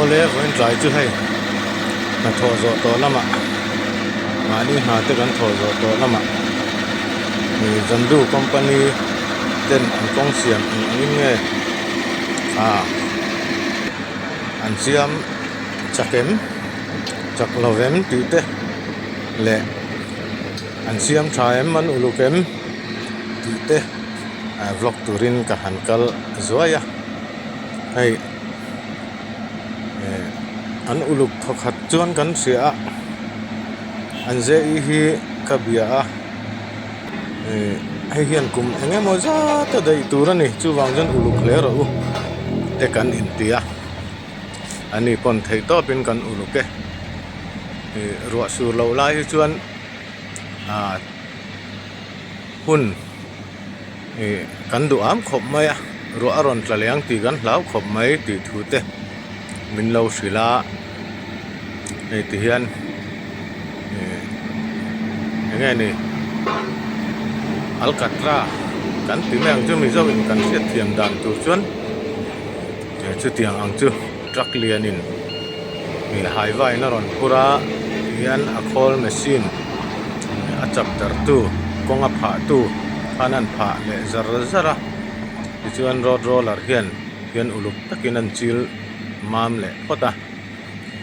Awle vawiin tlai chu hei hnathawh zawh tawh lamah mahni hna te kan thawh zawh tawh lamah ih Zandu company ten an kawng siam eng angin nge ah an siam chak em chak lo vem tih te leh an siam tha em an uluk em tih te vlog turin ka han kal zuai a hei eh an uluk thawkhat chuan kan hria a an ze i hi ka bia a eh hei hian kum eng emaw zat a daih tur a ni chuvang chuan uluk hle rawh u te kan inti a ani pawn theih tawpin kan uluk e ih ruah sur loh lai hi chuan ah hun ih kan duh am khawp mai a ruah a rawn tla leh ang tih kan hlau khawp mai tih thu te min lo hrilh a hei ti hian ih eng nge ni alkatra kan ti mai ang chu mizo in kan hriat thiam dan tur chuan chutiang ang chu truck lian in ih haiva in a rawn phur a tihian a khawl machine a chak darh tu kawng a phah tu khan an phah leh zar zar a tichuan road roller hian hian uluk takin an chil mam leh phawt a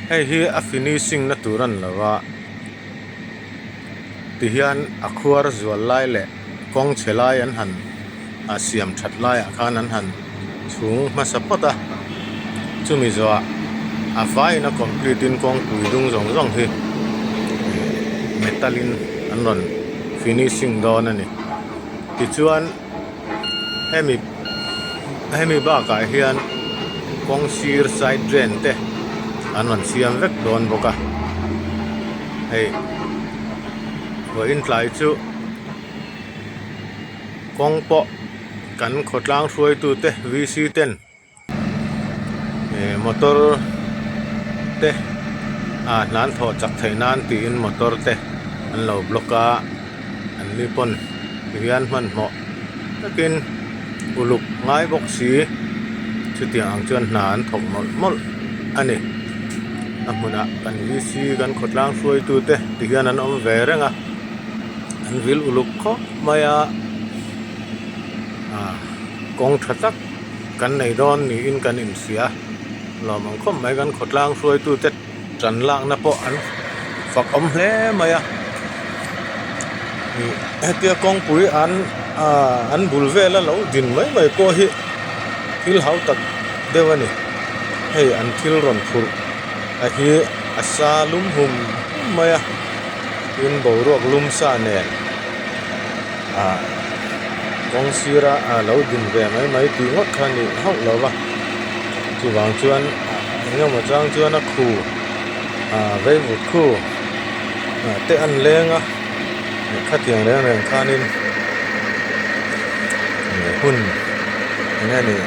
hei hi a finishing na tur a ni lo a tihian a khuar zual lai leh kawng chhe lai an han a siam that laiah khan an han chhung hmasa phawt a chumi zawhah a vaiin a complete in kawngpui dung zawng zawng hi metal in an rawn finishing dawn a ni tichuan hemi hemi bakah hian kawng sir side drain te an rawn siam vek dawn bawk a hei vawiin tlai chu. Kawng pawh kan khawtlang hruaitute VC ten motor te ah hnan thawh chak theih nan tiin motor te an lo block a an ni pawn tihian hmanhmawh takin uluk ngai bawk si chutiang ang chuan hna an thawk mawlh mawlh a ni a hmunah kan VC kan khawtlang hruaitute tihian an awm ve reng a. An vil uluk khawp mai a ah kawng tha tak kan nei dawn niin kan inhria lawm ang khawp mai kan khawtlang hruaitute tan lakna pawh an fak awm hle mai a ih hetia kawngpui an ah an bul vela lo din mai mai pawh hi thil hau tak deuh a ni hei an thil rawn phurh a hi a sa lum hum hum mai a. Tin boruak lum sa nen ah kawng sira ah lo din ve mai mai tih ngawt kha a nih hauh lo va chuvang chuan eng emaw chang chuan a khu ah veivut khu ah te an leng a khatiang reng reng khanin hun eng nge ni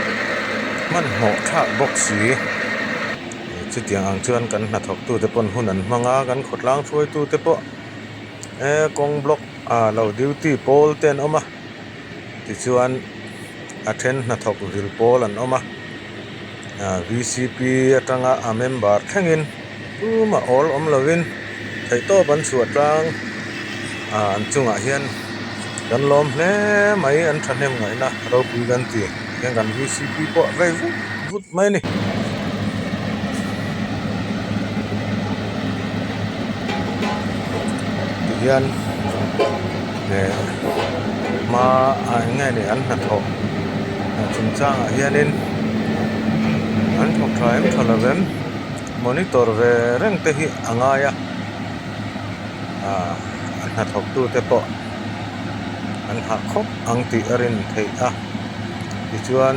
hmanhmawh thlak bawk si. Chutiang ang chuan kan hnathawktute pawn hun an hmang a, kan khawtlang hruaitute pawh he kawng block ah lo duty pawl te an awm a, tichuan a then hnathawk vil pawl an awm a, ah vcp atanga a member thlengin tumah awl awm lovin theihtawp an chhuah tlang ah an chungah hian kan lawm hle mai an thahnem ngaihna ropui kan ti hian kan vcp pawh vei vut vut mai a ni. Tihian eh hma ah eng nge ni an hnathawh chungchangah hianin an thawk tha em tha lo em monitor ve reng te hi a ngai a ah a hnathawk tute pawh an hah khawp ang tih a rin theih a tichuan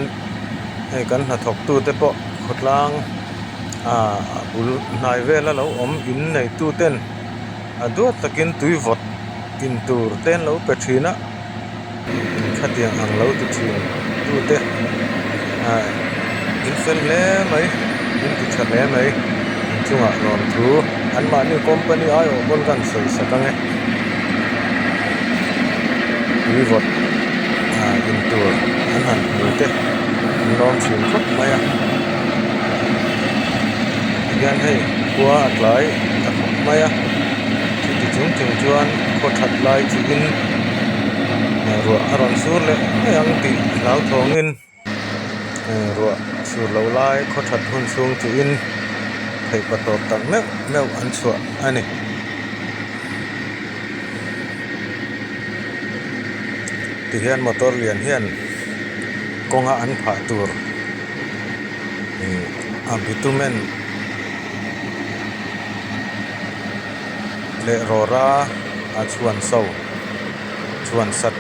hei kan hnathawk tute pawh khawtlang ah bul hnai vela lo awm in nei tu ten a duat takin tui vawt in tur te an lo pe thin a khatiang ang lo ti thin tute ah in fel hle mai in ti tha hle mai inchungah rawn thu anmahni company aiawh pawn ka han sawi sak ang e tui vawt ah in tur an han hmu te an lawm thin khawp mai a. Tihian hei khua a tlai ta khawp mai a, chuti chung chung chuan khaw that lai chuhin ruah a rawn sur leh mai ang tih hlauthawngin ruah sur loh lai khaw that hun chhung chuhin theihpa tawp tak meuh meuh an chhuah a ni. Tihian motor lian hian kawnga an phah tur. A bitumen leh rawra a chhuan so chhuan sat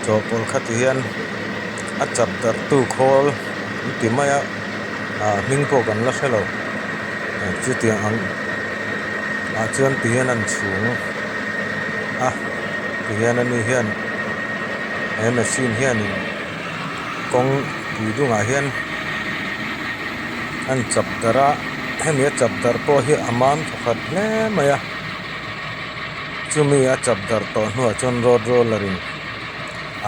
chawhpawlh kha ti hian a chap darh tu khawl an ti mai a ah hming pawh kan la hre lo chutiang ang ah chuan ti hian an chhung a ti hian ani hian he machine hianin kawng pui dungah hian an chap darh a hemi a chap darh pawh hi a mam thawkhat hle mai a chumi a chap darh tawh hnuah chuan road roller in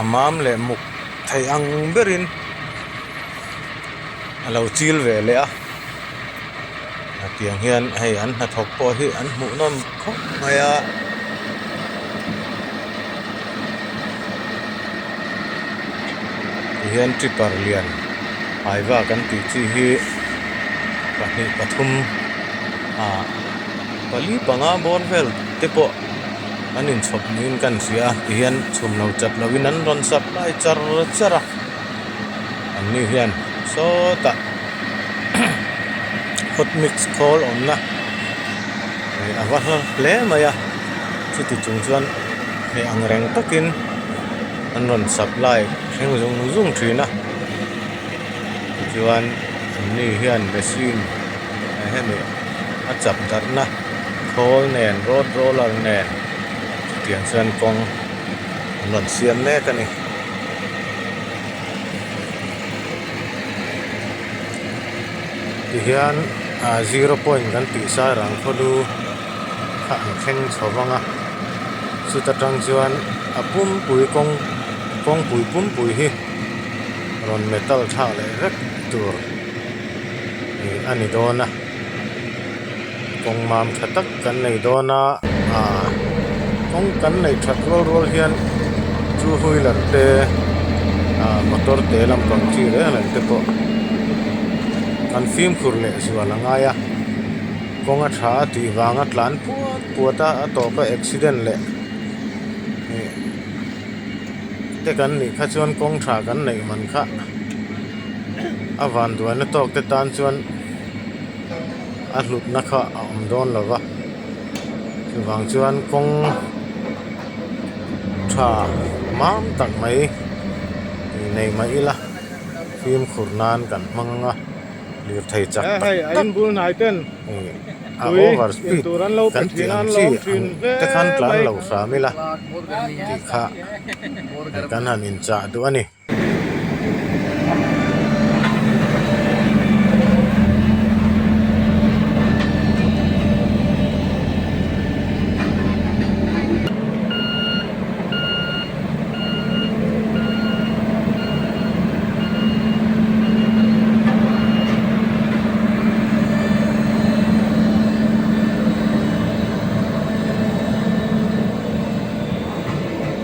a mam leh muk theih ang berin a lo chil ve leh a tiang hian hei an hnathawk pawh hi an hmuh nawm khawp mai a. Tihian tripper lian haiva kan tih chi hi pahnih pathum ah pali panga bawr vel te pawh an inchhawp niin ka hria a tihian chhum lo chat lovin an rawn supply char char a anni hian sawtah hot mix khawl awmna a va hla hle mai a chuti chung chuan hmeh ang reng takin an rawn supply thleng zung zung thin a tichuan anni hian machine hemi a chap darhna khawl nen road roller nen chutiang chuan kawng an rawn siam mek a ni. Tihian ah zero point kan tih sairang khawlu kha an thleng chho vang a chuta tang chuan a pumpui kawng kawngpui pumpui hi rawn metal thlak leh vek tur ih a ni dawn a kawng mam tha tak kan nei dawn a ah kawng kan neih that rual rual hian two wheeler te ah motor te lampang chi reng reng te pawh kan fimkhur leh zual a ngai a kawng a tha a tih vanga tlan puat puat a a tawp a accident leh ih te kan nih kha chuan kawng tha kan neih man kha a vanduaina tawk te tan chuan. A hlutna kha a awm dawn lo va chuvang chuan kawng tha mam tak mai nei mai ila fimkhur nan kan hmang ang a lirthei chak tak tak a over speed kan tih ang chi ang te khan tlan lo hram ila tih kha kan han inchah duh a ni.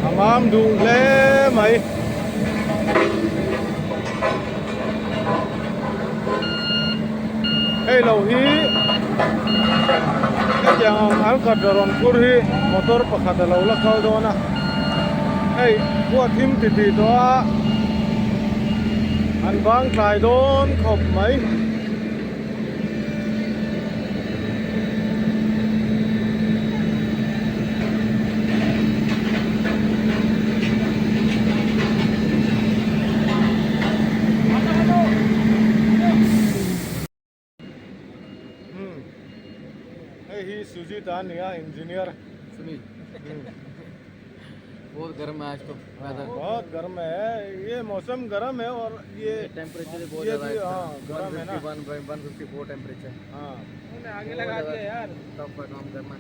A mam duh hle mai. Hei lo hi hetiang ang an khat rawn phur hi motor pakhat a lo la kal dawn a hei khua thim ti tih tawh a an bang tlai dawn khawp mai. Hei hi Sujit a ni a engineer. Sunil बहुत गर्म है आज तो वेदर बहुत गर्म है ये मौसम गर्म है और ये टेम्परेचर बहुत ये ज्यादा भी है हाँ गर्म है ना 154 टेम्परेचर हाँ आगे लगा दिया यार टफ है काम करना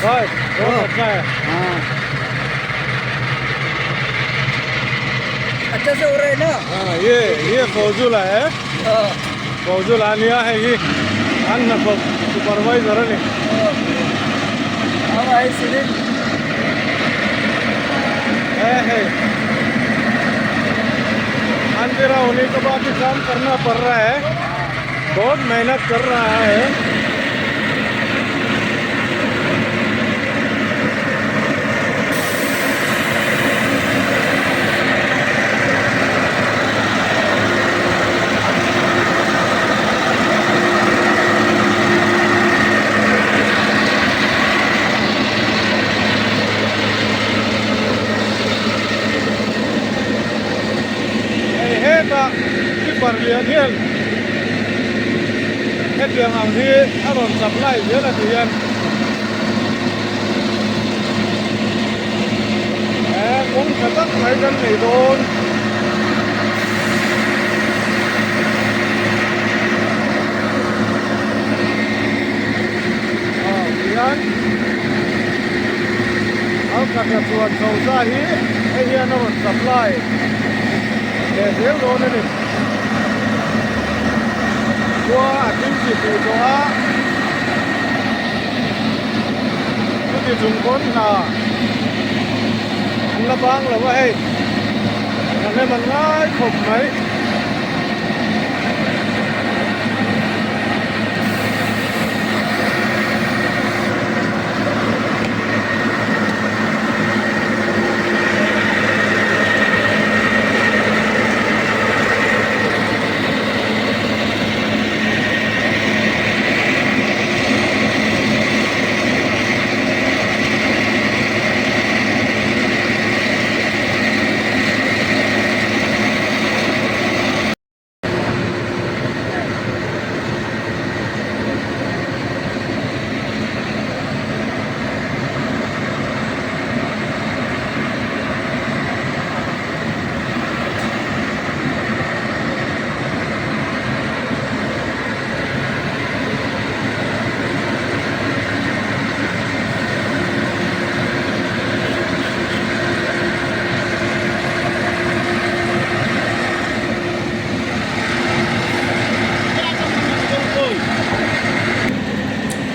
बस बहुत अच्छा है हाँ। से हो रहा है ना हाँ ये ये फौजुला है हाँ फौजुला ania hei hi an hnathawk supervisor a ni. और आई सुनील है है अंधेरा होने के बाद भी काम करना पड़ रहा है बहुत मेहनत कर रहा है Hei hetah tipper lian hian hetiang ang hi a rawn supply zel a ti hian he kawng tha tak mai kan nei dawn. Aw tihian Alkatra chuan chho sa hi hei hian a rawn supply leh zel dawn a ni. Khua a thim chi tih tawh a, chuti chung pawn hna an la bang lo a hei, thahnem an ngai khawp mai.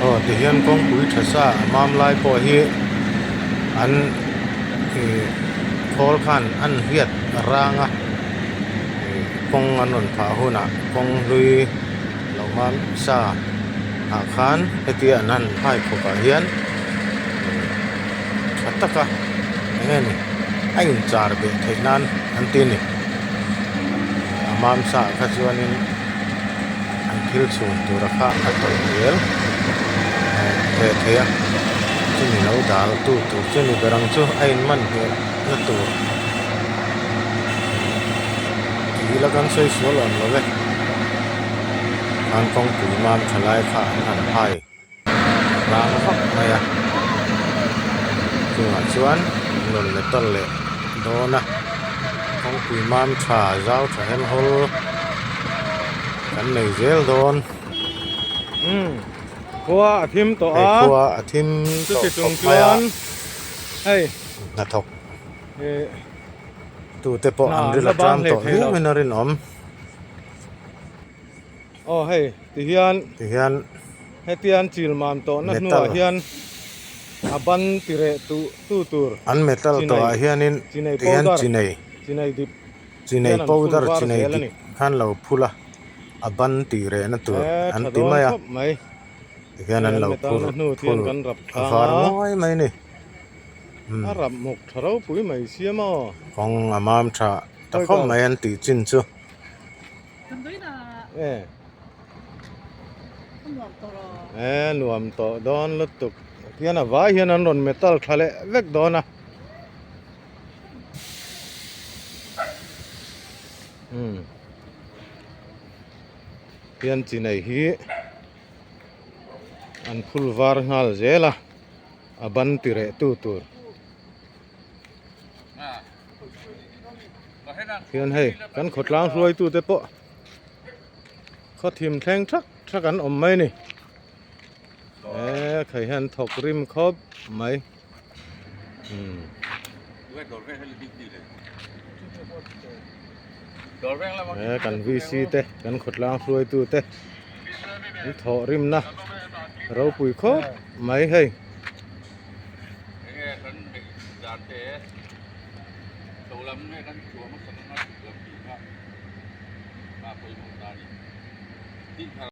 Aw tihian kawngpui tha sa a mam lai pawh hi an ih khawl khan an hiat rang a ih kawng an rawn phah hunah kawng hlui lo mam sa ah khan hetia an han hai khawp ah hian ih tha taka eng nge ni a inchar beh theih nan an ti a ni a mam sa ah kha chuanin an thil chhun tura kha a tawlh zel ve thei a chumi lo dal tu tur chu ni ber ang chu a in man hmel na tur tih ila kan sawi sual awm lo e khan kawngpui mam thalai kha an han hai rang vak mai a chungah chuan rawn metal leh dawn a kawngpui mam tha zau tha hem hawl kan nei zel dawn umm khua a thim tawh a hei khua a thim tawh khawp mai a hei hnathawk ih tute pawh an ril a tram tawh viau in a rinawm. Aw hei tihian tihian hetian chil mam tawhna hnuah hian a ban ti reh tu tu tur an metal tawh ah hianin tihian chinei chinei dip chinei powder chinei dip khan lo phul a a ban ti rehna tur an ti mai a tihian an lo phur phul a var ngawi mai a ni a rap muk tha ropui mai siam aw kawng a mam tha ta khawp mai an tih chin chu. E nuam tawh dawn lutuk hian a vai hian an rawn metal tha leh vek dawn a umm hian chi nei hi an phul var nghal zel a a ban ti reh tu tur. Hian hei kan khawtlang hruaitute pawh khaw thim thleng thak thak an awm mai a ni e khai hian thawk rim khawp mai umm. He kan VC te kan khawtlang hruaitu te an thawh rimna ropui khawp mai hei.